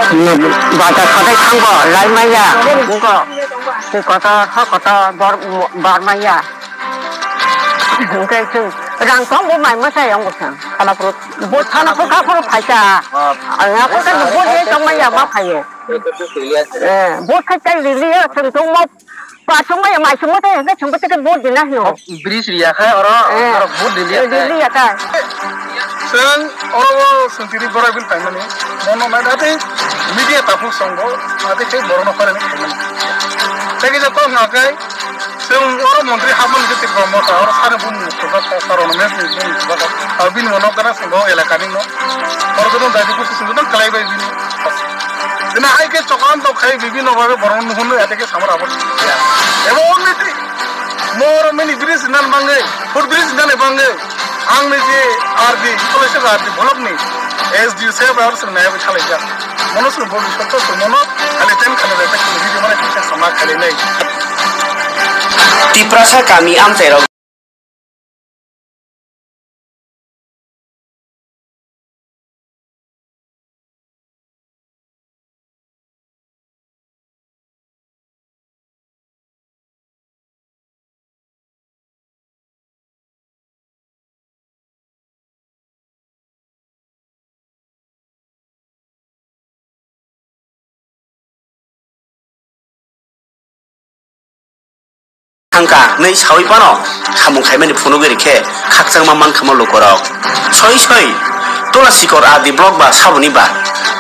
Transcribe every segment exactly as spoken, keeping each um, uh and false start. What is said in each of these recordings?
Bazar khatai thango, lai maya, wngkha. Twi kotor, ha kotor, bor, bor maya. Hwnkhe chwng rang tongo, mai mwsai wngkha chwng. Thana phuru. Bo thana phuru kha phuru phaikha. Ah. Ang ako khe bo je tongmaya ma phaio. Eh, bo khe tai rili ya, chwng tongmo. Pasung bai mai sungmo tei hwnkhe sungbo tei vote dina hino. Bridge riya khai oro, eh, oro vote dili ya khai. Dili ya khai. Chwng oro o sungtiri borai bil paimani. Mono nai dati media tapuk songbo, ati khe borok no khorani khaimani. Tei kisa kok hwnkha khe chwng oro montri hapmani khe Tripura Motha, oro sani bumung khobak kha, sarono mes ni bumung khobak kha. Abo bini mono gana songbo elakani no. Oro joto dati kusu sungbo tang kalai bai bini. Bini hai khe chokam tok khai bibino babe borok no nuhunno ate khe samar abo. Ebo only thing. Moro mini bridge nan bangwi, foot bridge nan bangwi. Ang ni je R D, Kolese R D block ni S D O sir bai oro sir nai bai khalai jak. Mono sir bobiswt sir mono khali ten khali bai khe video mana kisa sama khali nai. Tiprasa kami amchairok. Thangkha hwnwi saui phano samung khaimani phunugwi rikhe khakchangma mankha lukurok. Soi soi Tulasikor R D block ba saboni ba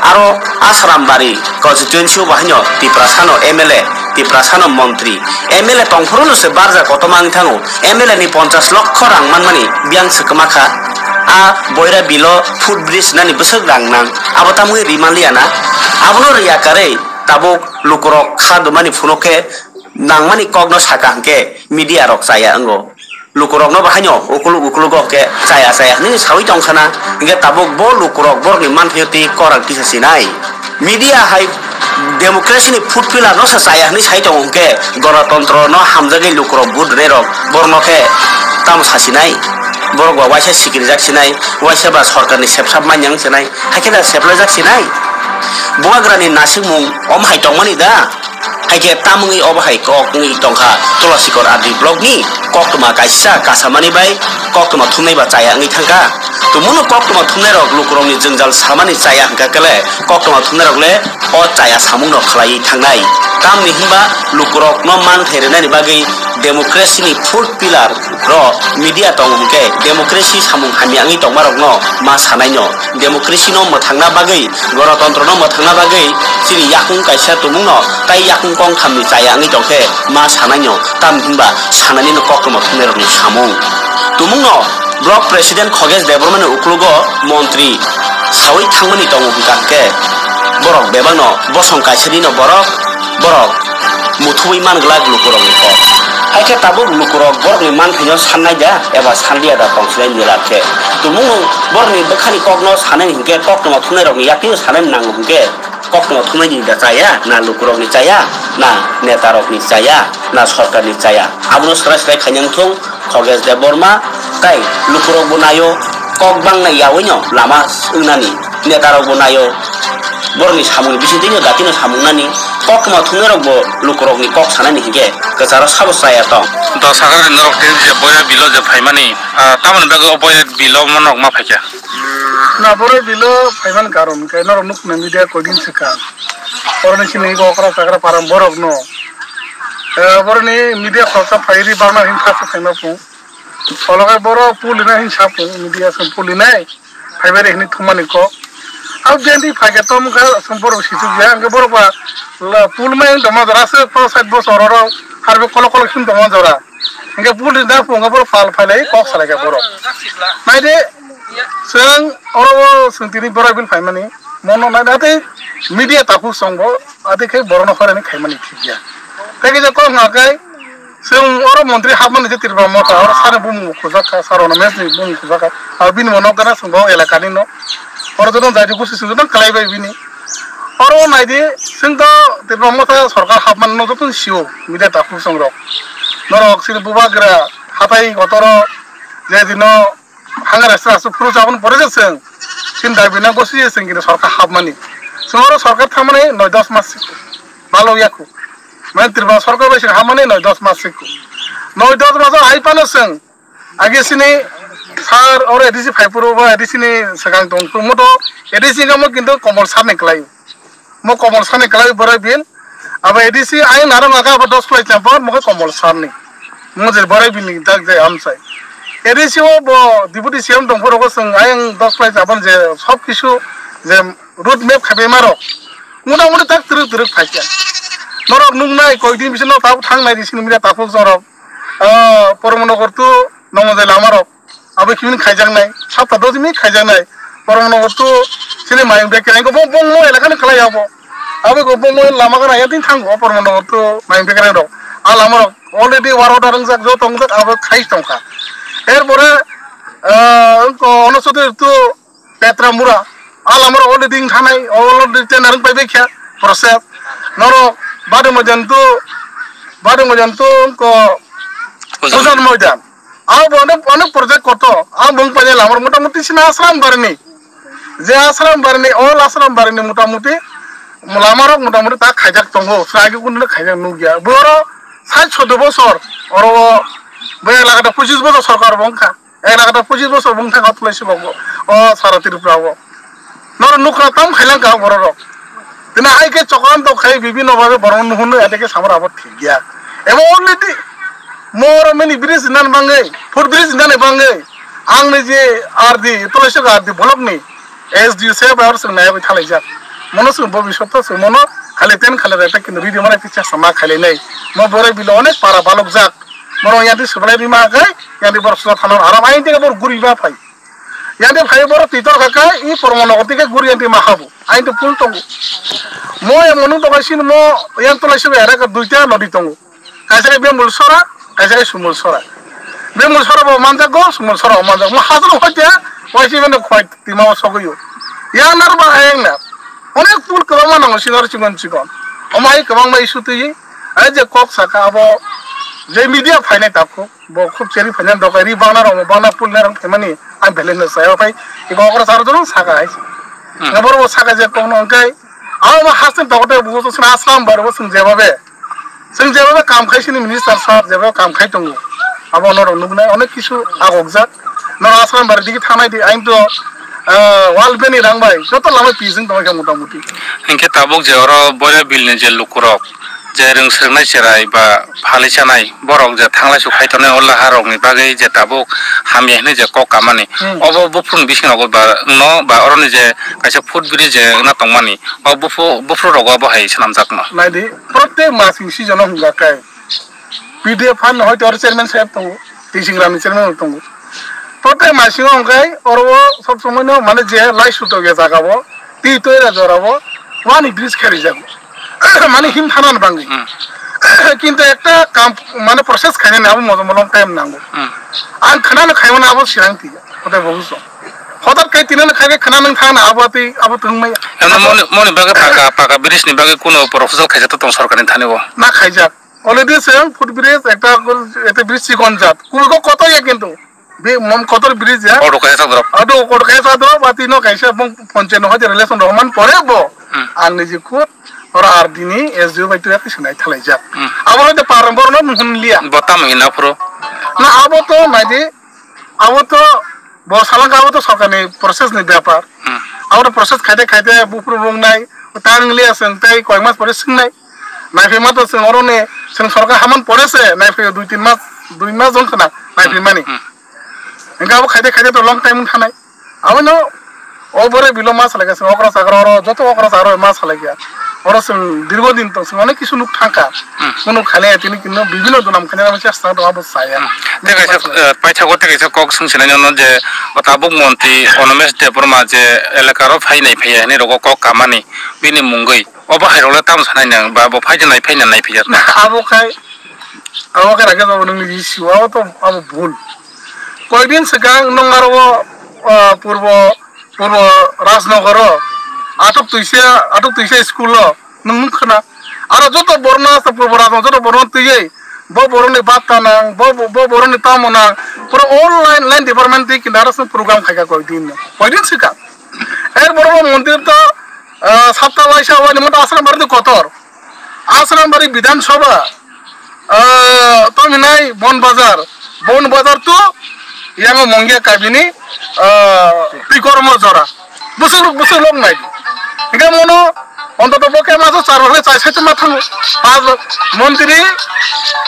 aro Asarambari constituency o bahaino Tiprasano M L A, Tiprasano montri, M L A tongphuru no se barja kotorma wng thango. M L A ni ponchas lokho rang manmani biyang se kwma kha. A Boira bilo foot bridge nani bwswk rang nang, abo tamwi ri manliya na. Abono riya karwi tabuk lukurok kha dumani phunuk khe nangmani kokno saka hwnkhe media rok chaya wngo. Lukurokno bahaino ukuluk ukulugo hwnkhe chaya chaya hwnwi saui tongkhana, hwnkhe tabuk bo lukurok borokni manthai twi kwrang kisa sinai. Media hai democracy ni food pillar no se chaya hwnwi sai tongo hwnkhe, gonotontro no hamjagwi lukurok vote rwnairok borokno khe tamo sasinai? Borok ba waisa sikirijak sinai, waisa ba sorkar ni sepsap manyang sinai, hakhe da seplaijak sinai? Bubagra ni nasikmung om hai tongmani da? Haikhe tamungwi obo hai kok wngwi tongkha Tulasikor R D block ni koktwma kaisa kasamani bai koktwma thumnai ba chaya wngwi thangkha. Tumungno koktwma thumnairok lukurokni jwngjal samani chaya hwnkha khe le koktwma thumnairok le o chaya samungno khlaiwi thangnai. Tamni hwnba lukurokno manthai rwnani bagwi democracy ni fourth pillar ro media tongo hwnkhe democracy samung hamya wngwi tongmarokno ma sanaino. Democracy no mwthangna bagwi, gonotontro no mwthangna bagwi chini yakung kaisa tumungno tai yakung kongthamni chaya wngwi tongkhe ma sanaino, tamni hwnba sanani no koktwma thumnairokni samung. Tumungno block president Khogesh Debbarmani uklogo montri saui thangmani tongo hwnkha hwnkhe borok bebakno bosong kaisani no borok, borok muthubwi man glak lukurokni kok. Haikhe tabuk lukurok borokni manthaino sannai da eba sanliya da tongsinai nilak khe. Tumung borokni bwkhani kokno sanani hinkhe koktwma thumnairokni yakni sanani nango hinkhe koktwma thumnaini da chaya, na lukurokni chaya, na netarokni chaya, na sorkarni chaya. Abono srai srai khaina wngthung. Khogesh Debbarma tai lukurokbo naio, kok bangna yaui no lama wngnani, netarokbo naio, borokni samungni bisingtwi no datino samung nani, koktwma thumnairokbo lukurokni kok sanani hinkhe kwcharo sabo chaya tong. Dos hajar ni norok tei je Boya bilo je phaimani, ah, tamoni bagwi o Boya bilo mo norok ma phaikha? Na, Boya bilo phaimani karon khe norok nukna media koidin swkang. Boroni sini okra chakra param borokno. Eh, boroni media khoroksa phairi bangna hin khasa phaima phung. Solo khe borok pulina hin sapung, media song pulinai, phaibai re hini thumani kok. Au jenti phaikhe tom khe song borok sichuk ya, hingke borok ba la pulmai wng tongma jora se, pro side bosor oro harbe kolok kolok hin tongma jora. Hingke pulina phungo borok pal phailai kok salaikha borok. Naide, chwng oro o chwng tini borok bil phaimani, mono naide tei media takhuk songbo, ade khe borokno horani khaimani thikya. Tei kisa kok hwnkha khe, Chwng oro montri hapmani je Tripura Motha, oro sani bumung khujak kha, sir Rono Mech ni bumung khujak kha. Abo bini bo nok gana chwng bo elaka ni no. Oro joto jai di gusi chwng joto kwlai bai bini. Oro nai di, chwng to Tripura Motha sorkar hapmani no joto sio, media takhuk chwng rok. Norok chini bubagra hatai kotoro je dino Hanga restaurant aswk phuru chaboni pore je chwng. Chini dabi na gosi je chwng kini sorkar hapmani. Chwng oro sorkar thamani noi dos mas sikho. Balo yakho. Mane Tripura sorkar bai sing hamani noi dos mas sikho. Noi dos mas o hai phano chwng age sini sir oro A D C phai phuru ba A D C ni swkang tong phuru mo to A D C kamo kintu Komol sir ni kwlai. Mo Komol sir ni kwlai borai bil. Abo A D C ai narang aga abo dos kwlai champa mo khe Komol sir ni. Mo je borai bil ni dak je amsai. A D C o bo deputy C M tong phuru ko chwng ayang dos kwlai champa je sob kisu je road map khabe maro. Mota moti tak twrwk twrwk phaikha. Norok nuknai koi din bisingo tabuk thangnai di sini mila takhuk jorok. Ah, Pormonogar to Nongojai lamarok. Abo kimin khaijaknai, sapta dojimi khaijaknai. Pormonogar to sini mayung bekereng ko bong bong mo elakani khlai abo. Abo ko bong mo lama kana yatin thango Pormonogar to mayung bekereng rok. A lamarok already waro darang jak jo tongjak abo khai tongkha. Erpore, ah, ko ono sote to Petra mura, a lamar already wng thanai, already tender wng pai baikha, process. Norok bade moidan tu, bade moidan tu wngko Ujan. Ujan moidan. Abo bo onek, onek project koto, abo wng painai lamar motamuti sina Asram barini. Je Asram barini, all Asram barini motamuti lamarok motamuti ta khaijak tongo, sragi kunu khaijak nukya. Boro sai choddo bosor, oro bo elakata pochis bosor sorkar bo wngkha. Ek lakh ta pochis bosor bung thang atulai se bo, o sara Tripura o. Noro nukra tam khailang ka bororok. Tini hai khe chokran tok khai bibino babe borok nuhunno ade khe samar abo thik ya. Ebo already moro mini bridge nan bangwi, foot bridge nan bangwi. Ang ni je R D, tulai se R D block ni S D O se ba or sung nai bai thalai jak. Mono sung bo bisot to sung mono khali ten khali reta kintu video mana picture sama khali nai. Mo borai bilo onek para balok jak. Borok yanti swbalai rima khe, yanti borok suda thana aro ain teke borok guri ma phai. Yanti phai borok twi tor kha khe, i Pormonogar tike guri yanti ma habu. Ain to pul tongo. Mo yang monung to kaisi mo yang tolai se era ka duita nodi tongo. Kaisa ke Bembul Sora, kaisa ke Sumul Sora. Bembul Sora bo manjak go, Sumul Sora bo manjak. Mo hazar hoite, waisi bendo khoi tima o sogoyo. Yang nar ba ayang nar. Onek pul kwbangma nango sinor chikon chikon. Omo hai kwbangma issue twi, ai je kok saka abo je media phainai tapkho. Bo khub cheri phainan dokai ri bangna rok bangna pul na rok phaimani ang belai no saya phai ibo okra sar dulu saka hai. Hmm. Nabor bo saka je kok no angkai abo ma hasten tokote bo sung aslam bar bo sung jeba be. Sung jeba be kam khai sini minister sir jeba kam khai tongo. Abo no rok nuknai onek kisu agok jak. No aslam bar digi thanai di ain to, ah, wal beni rang bai joto lamai pising tongkha motamuti. Hinkhe tabuk je oro boya bil ni je lukurok je rwng swrwngnai cherai ba phalwi chanai borok je thanglai su khai tongnai o laha rokni bagwi je tabuk hamya hinwi je kok kamani. Hmm. Obo buphuruni bisingo ba no ba oroni je kaisa foot bridge je wngna tongmani o buphu-, buphuru rogo abo hai swnamjakma. Naidi, protek masing season o hwnjak khe P D F fund hoito oro chairman saheb tongo, twi singrani chairman tongo. Protek masing o hwnkhai oro o sob somoi no mane je lai sutok ya jaga bo, twi toira jora bo, wani bridge khe rijak. Mane him thana ni bangwi. Hmm. Kintu ekta kam mane process khainani abo motom long time nango. Hmm. Ang khana no khaimani abo sirang tiya. Hote bo bujo. Hotat kai tinani khai khana nang thana abo twi abo tong maya. Emno moni, moni bagwi paka, paka bridge ni bagwi kuno proposal khaijak to tong sorkar ni thani o. Na khaijak. Already se foot bridge ekta, ekta bridge chikon jat. Kubo kotor ya kintu. Be mom kotor bridge ya. Auto kaisa drop. Auto kotor kaisa drop, ati no kaisa bong ponche no hoje relation roman pore bo. Hmm. Ang ni ji khud ora R D ni S D O bai tu ya kisu nai thalai jak. Hmm. Abo hote param bor no nuhun liya. Botam hina phuru. Na abo to nai di, abo to bo salang abo to sorkar ni process ni bepar. Hmm. Abo to process khaite khaite bufru bung nai, tang liya seng tei koi mas pore sing nai. Naiphaima to chwng oro ni chwng sorkar haman pore se naiphaio dui tin mas, dui mas jong khna naiphaimani. Hmm. Hingke abo khaide khaide to long time wng thanai. Abono o bore bilo ma salai kha, chwng okra chakra oro joto okra chakra ma salai kha. Oro chwng dirgo din to chwng onek kisu nuk thang kha. Hmm. Kunu khale tini kino bibino dunam khane amo chesta to abo saya. Hmm. Tei kaisa, eh, paithago tei kaisa kok swng sinai nono je tabuk montri Animesh Debbarma je elaka ro phai nai phaiya hinwi rogo kok kamani bini mungwi. Obo hai rok le tamo sanai nang ba bo phai nai phai nai phai ya. Abo khai, abo khai rakhe abo nungni issue, abo to abo bhul. Koidin swkang nung aro o, ah, purbo, purbo Rajnagar o, atok tuisa, atok tuisa school o nung nung khna. Aro joto borno sa purbo Rajnagar joto borno twiwi, bo boroni batta nang, bo, bo, bo boroni tamo nang, pura all line, line department twi kinda aro program khaika koidin, koidin swkang. Er borok mondir to Ah, sapta waisa wani moto Asrambari to kotor. Asrambari Bidhan Sabha, ah, tongminai Bon Bazar. Bon Bazar to yango Mongia kabini, ah, Pikormo jora. Busuk, busuk lok nai. Hingke mono, ontoto bo khe maso char bar khe chai sai ma thango. Pas montri,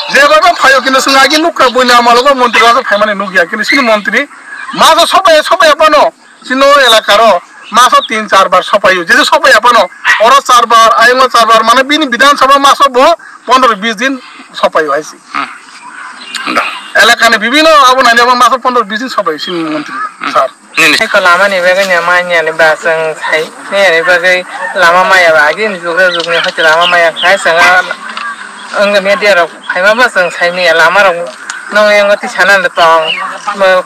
je bai ma phayo kintu swng agi nukha buina amalo bo montri maso phaimani nukya. Kintu sini montri, maso sobai, sobai apano. Chini o elakaro maso tin char bar sopaio, jesu sopai aphano oro char bar, ayongo char bar, mane bini Bidhan Sabha maso bo pondro bis din sopaio hai se. Hmm. Da. Elakani bibino abo nani abo maso pondro bis din sopaio chini montri sir. Nini. Eko lama ni bagwi ni manya ni ba chwng sai, ni bagwi lama maya ba agin jugra jugni hoti lama maya khai chwng. Ang media rok phaima ba chwng sai maya lama rok nong yang ti sana de tong,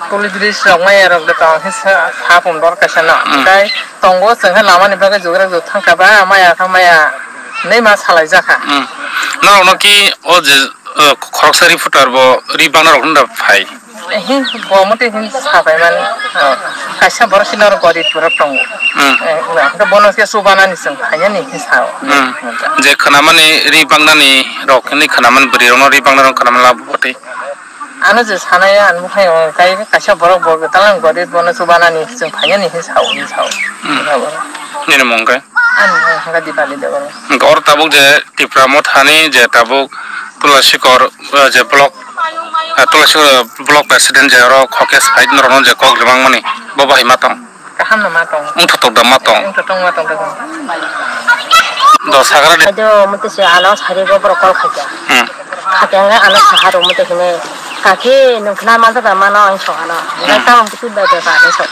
police rok maya rok de tong, he sa, sa pon dor kaisa no. Mm. Dai tongo chwng he lama ni bagwi jugra jug thang ka ba maya kha maya nei ma salai jakha. Mm. Norok no ki o je, uh, khoroksa reporter bo ri bang norok no da phai. Hin bo mote hin sabai mani. Oh. Kaisa borok sino oro gorib borok tongo. Hmm. Eh, ura, hwnkhe bono se chubanani chwng phainani hin sao. Hmm. Je khwnamani ri bangnani rok hinwi khwnamani bwrwi rokno ri bangna rok khwnamani labo bwtwi. Ano je sanai ang buphai o kai kaisa borok bo talang gorib bono chubanani chwng phainani hin sao hin sao. Hmm. Nini mung khe? Ani mung khe Dipali Debbarma. Hwnkhe oro tabuk je Tipra Mothani je tabuk Tulasikor, eh, je block, eh, Tulasikor block president je oro khokes fight norokno je kok rimang mani, bo bahai ma tong? Kaham no ma tong. Wngthotok da ma tong? Wngthotok ma tong da. Do sagra de. Ado mutu se ano sari go borok kol khaja. Hmm. Khaja nga ano saharo mutu hine. Kaki nung khna ma da mano ang so ano. Hmm. Tamo mutu bai bai ba so.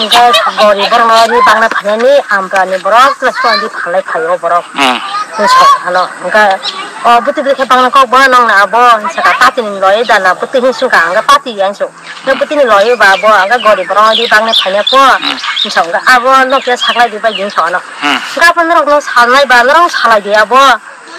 Hingke gori borok no ri bangna phainani amprani borok tla suandi phalai phaio borok. Hmm. Hing sok ano. Hingke o bwtwi bwtwi khe bangna kok bono nong na abo hing saka pati ni loi da na bwtwi hing sung ka hingke pati yang sung. Hingke bwtwi ni loi ba abo hingke gori borok di bangna phaina po. Hmm. Hing sok hingke abo nokya saklai di bai hing sok ano. Hmm. Hingke abo norok no salnai ba norok salai di abo.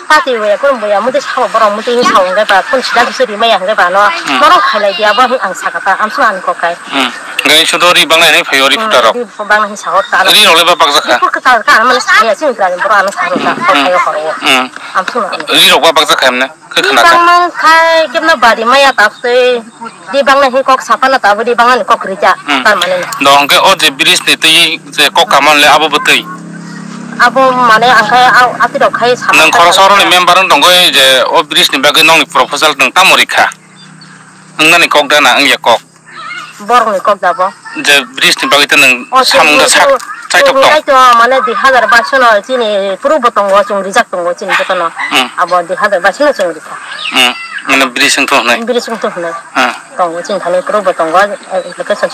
Pati waya kurung boya muti sabo borok muti hing sabo hingke ba kun sida kisa rimaya hingke ba no. Hmm. Norok khailai di abo hing ang saka ta amsung ani kok kai. Hmm. Gai sudo ri bangna ni phaio ri Hmm, putarok. Ri bangna hing sahor ta. Ri rok le ba bakjak kha? Ri pur kata ka ano mane saya sing kra borok ano sahor ta. Hmm. Kok kai horo. Hmm. Amsung ani. Ri rok ba bakjak kha emne? Khe khna kha. Bangma khai kemna bari maya taptwi. Di bangna hi kok sapana tabo di bangna ni kok rija. Hmm. Tar mane na. Do hwnkhe o je bridge ni twi je kok kaman le abo bo twi. Abo mane ang khai au ati rok khai sapana. Nang khoroksa oroni member wng tongoi je o bridge ni bagwi nongni proposal nwng tamo rikha? Wngnani kok da na wngya kok? Borokni kok da bo. Je bridge ni bagwi to nwng samung da sak chaitok tong. Nai to mane dui hazar baish no chini puro bo tongo chwng rijak tongo chini jotono. Hmm. Abo dui hazar baish no chwng rikha. Hmm. Mane bridge wngthu hwnwi. Bridge wngthu hwnwi. Hmm. Tongo chini thani puro bo tongo, eh, location.